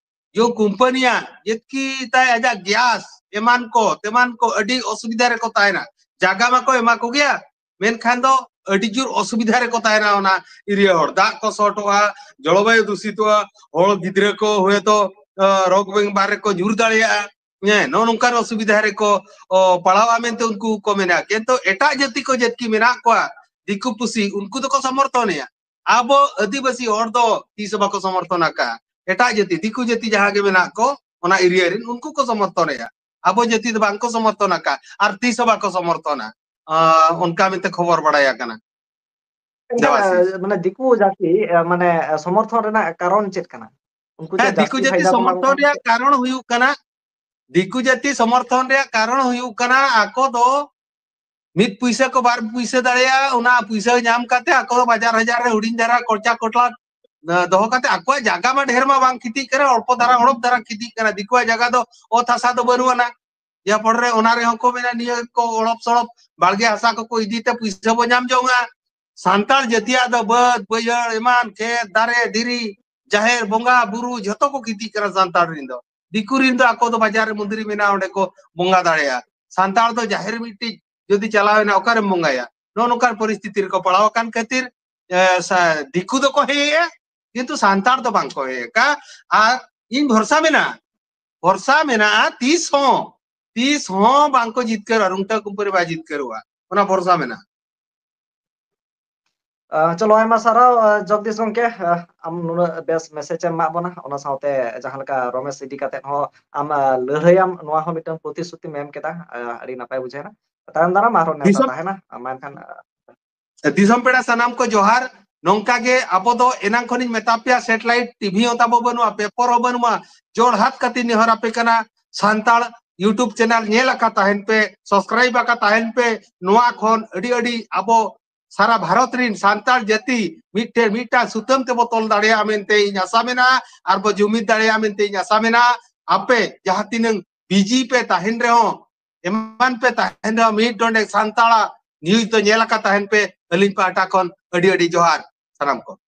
ᱡᱚ ᱠᱳᱢᱯᱟᱱᱤᱭᱟᱜ ᱡᱮᱛᱠᱤ ᱛᱟᱭ ᱟᱡᱟᱜ gas ᱮᱢᱟᱱ ᱠᱚ ᱛᱮᱢᱟᱱ ᱠᱚ ᱟᱹᱰᱤ ᱚᱥᱩᱵᱤᱫᱷᱟ ᱨᱮᱠᱚ ᱛᱟᱦᱮᱱᱟ᱾ ᱡᱟᱭᱜᱟ ᱢᱟᱠᱚ ᱮᱢᱟ ᱠᱚᱜᱮᱭᱟ, ᱢᱮᱱᱠᱷᱟᱱ ᱫᱚ ᱟᱹᱰᱤ ᱡᱳᱨ ᱚᱥᱩᱵᱤᱫᱷᱟ ᱨᱮᱠᱚ ᱛᱟᱦᱮᱱᱟ᱾ ᱚᱱᱟ area ᱦᱚᱲ ᱫᱟᱜ ᱠᱚ ᱥᱚᱴᱚᱜᱼᱟ, ᱡᱚᱞᱚᱵᱟᱭᱩ ᱫᱩᱥᱤᱛᱚᱜᱼᱟ, ᱦᱚᱲ ᱜᱤᱫᱽᱨᱟᱹ ᱠᱚ ᱦᱚᱭᱛᱚ, ᱟ, ᱨᱳᱜᱽ ᱵᱤᱢᱟᱨ ᱨᱮᱠᱚ ᱧᱩᱨ ᱫᱟᱲᱮᱭᱟᱜᱼᱟ᱾ ᱦᱮᱸ, ᱱᱚᱜᱼᱚ ᱱᱚᱝᱠᱟᱱ ᱚᱥᱩᱵᱤᱫᱷᱟ ᱨᱮᱠᱚ, ᱚ, ᱯᱟᱲᱟᱣᱟ ᱢᱮᱱᱛᱮ ᱩᱱᱠᱩ ᱠᱚ ᱢᱮᱱᱟ᱾ ᱠᱤᱱᱛᱩ ᱮᱴᱟᱜ ᱡᱟᱹᱛᱤ ᱠᱚ ᱡᱟᱹᱛᱤ ᱢᱮᱱᱟᱜ ᱠᱚᱣᱟ, ᱫᱤᱠᱩ ᱯᱩᱥᱤ, ᱩᱱᱠᱩ ᱫᱚᱠᱚ ᱥᱚᱢᱚᱨᱛᱷᱚᱱᱮᱭᱟ᱾ ᱟᱵᱚ ᱟᱹᱫᱤᱵᱟᱹᱥᱤ ᱦᱚᱲ ᱫᱚ ᱛᱤᱥ ᱦᱚᱸ ᱵᱟᱠᱚ ᱥᱚᱢᱚᱨᱛᱷᱚᱱ ᱟᱠᱟᱫᱼᱟ᱾ ᱮᱴᱟᱜ ᱡᱟᱹᱛᱤ, ᱫᱤᱠᱩ ᱡᱟᱹᱛᱤ ᱡᱟᱦᱟᱸ ᱜᱮ ᱢᱮᱱᱟᱜ ᱠᱚ, ᱚᱱᱟ area ᱨᱮᱱ, ᱩᱱᱠᱩ ᱠᱚ ᱥᱚᱢᱚᱨᱛᱷᱚᱱᱮᱭᱟ᱾ ᱟᱵᱚ ᱡᱟᱹᱛᱤ ᱫᱚ ᱵᱟᱝᱠᱚ ᱥᱚᱢᱚᱨᱛᱷᱚᱱ ᱟᱠᱟᱫᱼᱟ ᱟᱨ ᱛᱤᱥ ᱦᱚᱸ ᱵᱟᱠᱚ ᱥᱚᱢᱚᱨᱛᱷᱚᱱᱟ, ᱟ, ᱚᱱᱠᱟ ᱢᱮᱱᱛᱮ ᱠᱷᱚᱵᱚᱨ ᱵᱟᱲᱟᱭ ᱟᱠᱟᱱᱟ᱾ ᱮᱱᱠᱷᱟᱱ, ᱫᱮᱵᱟᱥᱤᱥ᱾ ᱟ, ᱢᱟᱱᱮ ᱫᱤᱠᱩ ᱡᱟᱹᱛᱤ, ᱟ, ᱢᱟᱱᱮ, ᱟ, ᱥᱚᱢᱚᱨᱛᱷᱚᱱ ᱨᱮᱱᱟᱜ ᱠᱟᱨᱚᱱ ᱪᱮᱫ ᱠᱟᱱᱟ? ᱩᱱᱠᱩ ᱪᱮᱫ ᱦᱮᱸ, ᱫᱤᱠᱩ ᱡᱟᱹᱥᱛᱤ ᱡᱟᱹᱛᱤ ᱯᱷᱟᱭᱫᱟ ᱠᱚ ᱧᱟᱢᱟ ᱥᱚᱢᱚᱨᱛᱷᱚᱱ ᱢᱮᱱᱛᱮ? ᱨᱮᱭᱟᱜ ᱠᱟᱨᱚᱱ ᱦᱩᱭᱩᱜ ᱠᱟᱱᱟ, ᱫᱤᱠᱩ ᱡᱟᱹᱛᱤ ᱥᱚᱢᱚᱨᱛᱷᱚᱱ ᱨᱮᱭᱟᱜ ᱠᱟᱨᱚᱱ ᱦᱩᱭᱩᱜ ᱠᱟᱱᱟ, ᱟᱠᱚ ᱫᱚ ᱢᱤᱫ ᱯᱩᱭᱥᱟᱹ ᱠᱚ ᱵᱟᱨ ᱯᱩᱭᱥᱟᱹ ᱫᱟᱲᱮᱭᱟᱜᱼᱟ, ᱚᱱᱟ ᱯᱩᱭᱥᱟᱹ ᱧᱟᱢ ᱠᱟᱛᱮ ᱟᱠᱚ ᱫᱚ ᱵᱟᱡᱟᱨ ᱦᱟᱡᱟᱨ ᱨᱮ ᱦᱩᱰᱤᱧ ᱫᱷᱟᱨᱟ ᱠᱚᱪᱟ ᱠᱚᱴᱞᱟ, ᱟ, ᱫᱚᱦᱚ ᱠᱟᱛᱮ ᱟᱠᱚᱣᱟᱜ ᱡᱟᱭᱜᱟ ᱢᱟ ᱰᱷᱮᱨ ᱢᱟ ᱵᱟᱝ ᱠᱷᱤᱛᱤᱜ ᱠᱟᱱᱟ, ᱚᱞᱯᱚ ᱫᱷᱟᱨᱟ ᱚᱲᱚᱯ ᱫᱷᱟᱨᱟ ᱠᱷᱤᱛᱤᱜ ᱠᱟᱱᱟ᱾ ᱫᱤᱠᱩᱣᱟᱜ ᱡᱟᱭᱜᱟ ᱫᱚ ᱚᱛ ᱦᱟᱥᱟ ᱫᱚ ᱵᱟᱹᱱᱩᱜ ᱟᱱᱟ᱾ ᱡᱟᱦᱟᱸ ᱯᱚᱨᱮ ᱚᱱᱟ ᱨᱮᱦᱚᱸ ᱠᱚ ᱢᱮᱱᱟ, ᱱᱤᱭᱟᱹ ᱠᱚ ᱚᱲᱚᱯ ᱥᱚᱲᱚᱯ ᱵᱟᱲᱜᱮ ᱦᱟᱥᱟ ᱠᱚᱠᱚ ᱤᱫᱤ ᱛᱮ ᱯᱩᱭᱥᱟᱹ ᱵᱚ ᱧᱟᱢ ᱡᱚᱝᱟ᱾ ᱥᱟᱱᱛᱟᱲ ᱡᱟᱹᱛᱤᱭᱟᱜ ᱫᱚ ᱵᱟᱹᱫᱽ, ᱵᱟᱹᱭᱦᱟᱹᱲ, ᱮᱢᱟᱱ, ᱠᱷᱮᱛ, ᱫᱟᱨᱮ, ᱫᱷᱤᱨᱤ, ᱡᱟᱦᱮᱨ, ᱵᱚᱸᱜᱟ, ᱵᱩᱨᱩ, ᱡᱷᱚᱛᱚ ᱠᱚ ᱠᱷᱤᱛᱤᱜ ᱠᱟᱱᱟ ᱥᱟᱱᱛᱟᱲ ᱨᱮᱱ ᱫᱚ᱾ ᱫᱤᱠᱩ ᱨᱮᱱ ᱫᱚ ᱟᱠᱚ ᱫᱚ ᱵᱟᱡᱟᱨ ᱨᱮ ᱢᱚᱱᱫᱤᱨ ᱢᱮᱱᱟᱜᱼᱟ, ᱚᱸᱰᱮ ᱠᱚ ᱵᱚᱸᱜᱟ ᱫᱟᱲᱮᱭᱟᱜᱼᱟ᱾ ᱥᱟᱱᱛᱟᱲ ᱫᱚ ᱡᱟᱦᱮᱨ ᱢᱤᱫᱴᱤᱡ ᱡᱩᱫᱤ ᱪᱟᱞᱟᱣ ᱮᱱᱟ, ᱚᱠᱟᱨᱮᱢ ᱵᱚᱸᱜᱟᱭᱟ? ᱱᱚᱜᱼᱚ ᱱᱚᱝᱠᱟᱱ ᱯᱚᱨᱤᱥᱛᱷᱤᱛᱤ ᱨᱮᱠᱚ ᱯᱟᱲᱟᱣ ᱟᱠᱟᱱ ᱠᱷᱟᱹᱛᱤᱨ, ᱮ, ᱥᱟ-, ᱫᱤᱠᱩ ᱫᱚᱠᱚ ᱦᱮᱡ ᱮᱱ, ᱠᱤᱱᱛᱩ ᱥᱟᱱᱛᱟᱲ ᱫᱚ ᱵᱟᱝ ᱠᱚ ᱦᱮᱡ ᱟᱠᱟᱱ᱾ ᱟᱨ ᱤᱧ ᱵᱷᱚᱨᱥᱟ ᱢᱮᱱᱟᱜᱼᱟ, ᱵᱷᱚᱨᱥᱟ ᱢᱮᱱᱟᱜᱼᱟ, ᱛᱤᱥ ᱦᱚᱸ ᱛᱤᱥ ᱦᱚᱸ ᱵᱟᱝ ᱠᱚ ᱡᱤᱛᱠᱟᱹᱨᱚᱜᱼᱟ, ᱨᱩᱝᱴᱟᱹ ᱠᱩᱢᱯᱟᱹᱨᱤ ᱵᱟᱭ ᱡᱤᱛᱠᱟᱹᱨᱚᱜᱼᱟ, ᱚᱱᱟ ᱵᱷᱚᱨᱥᱟ ᱢᱮᱱᱟᱜᱼᱟ᱾ ᱟᱸ, ᱪᱚᱞᱚ, ᱟᱭᱢᱟ ᱥᱟᱨᱦᱟᱣ, ᱟᱸ, ᱡᱚᱜᱽᱫᱤᱥ ᱜᱚᱝᱠᱮ, ᱟᱸ, ᱟᱢ ᱱᱩᱱᱟᱹᱜ ᱵᱮᱥ message ᱮᱢ ᱮᱢᱟᱜ ᱵᱚᱱᱟ, ᱚᱱᱟ ᱥᱟᱶᱛᱮ ᱡᱟᱦᱟᱸ ᱞᱮᱠᱟ ᱨᱚᱢᱮᱥ ᱤᱫᱤ ᱠᱟᱛᱮ ᱦᱚᱸ ᱟᱢ, ᱟᱸ, ᱞᱟᱹᱲᱦᱟᱹᱭᱟᱢ, ᱱᱚᱣᱟ ᱦᱚᱸ ᱢᱤᱫᱴᱟᱝ ᱯᱨᱚᱛᱤᱥᱨᱩᱛᱤᱢ ᱮᱢ ᱠᱮᱫᱟ, ᱟᱸ, ᱟᱹᱰᱤ ᱱᱟᱯᱟᱭ ᱵᱩᱡᱷᱟᱹᱣ ᱮᱱᱟ᱾ ᱛᱟᱭᱚᱢ ᱫᱟᱨᱟᱢ ᱟᱨᱦᱚᱸ ᱱᱮᱣᱛᱟ ᱫᱤᱥᱚᱢ ᱛᱟᱦᱮᱱᱟ, ᱢᱟ ᱮᱱᱠᱷᱟᱱ, ᱫᱤᱥᱚᱢ ᱯᱮᱲᱟ ᱥᱟᱱᱟᱢ ᱠᱚ ᱡᱚᱦᱟᱨ᱾ ᱱᱚᱝᱠᱟ ᱜᱮ ᱟᱵᱚ ᱫᱚ ᱮᱱᱟᱝ ᱠᱷᱚᱱᱤᱧ ᱢᱮᱛᱟ ᱯᱮᱭᱟ, satellite TV ᱦᱚᱸ ᱛᱟᱵᱚ ᱵᱟᱹᱱᱩᱜᱼᱟ, paper ᱦᱚᱸ ᱵᱟᱹᱱᱩᱜᱼᱟ, ᱡᱳᱲᱦᱟᱛ ᱠᱟᱛᱮ ᱱᱮᱦᱚᱨ ᱟᱯᱮ ᱠᱟᱱᱟ, ᱥᱟᱱᱛᱟᱲ YouTube channel ᱧᱮᱞ ᱟᱠᱟ ᱛᱟᱦᱮᱱ ᱯᱮ, subscribe ᱟᱠᱟ ᱛᱟᱦᱮᱱ ᱯᱮ᱾ ᱱᱚᱣᱟ ᱠᱷᱚᱱ ᱟᱹᱰᱤ ᱟᱹᱰᱤ ᱟᱵᱚ ᱥᱟᱨᱟ ᱵᱷᱟᱨᱚᱛ ᱨᱤᱱ ᱥᱟᱱᱛᱟᱲ ᱡᱟᱹᱛᱤ ᱢᱤᱫᱴᱮᱱ ᱢᱤᱫᱴᱟᱝ ᱥᱩᱛᱟᱹᱢ ᱛᱮᱵᱚ ᱛᱚᱞ ᱫᱟᱲᱮᱭᱟᱜᱼᱟ ᱢᱮᱱᱛᱮ ᱤᱧ ᱟᱥᱟ ᱢᱮᱱᱟᱜᱼᱟ, ᱟᱨ ᱵᱚ ᱡᱩᱢᱤᱫ ᱫᱟᱲᱮᱭᱟᱜᱼᱟ ᱢᱮᱱᱛᱮ ᱤᱧ ᱟᱥᱟ ᱢᱮᱱᱟᱜᱼᱟ᱾ ᱟᱯᱮ ᱡᱟᱦᱟᱸ ᱛᱤᱱᱟᱹᱝ busy ᱯᱮ ᱛᱟᱦᱮᱱ ᱨᱮᱦᱚᱸ, ᱮᱢᱟᱱ ᱯᱮ ᱛᱟᱦᱮᱱ ᱨᱮᱦᱚᱸ, ᱢᱤᱫ ᱰᱚᱸᱰᱮ ᱥᱟᱱᱛᱟᱲᱟᱜ news ᱫᱚ ᱧᱮᱞ ᱟᱠᱟ ᱛᱟᱦᱮᱱ ᱯᱮ᱾ ᱟᱹᱞᱤᱧ ᱯᱟᱦᱴᱟ ᱠᱷᱚᱱ ᱟᱹᱰᱤ ᱟᱹᱰᱤ ᱡᱚᱦᱟᱨ ᱥᱟᱱᱟᱢ ᱠᱚ᱾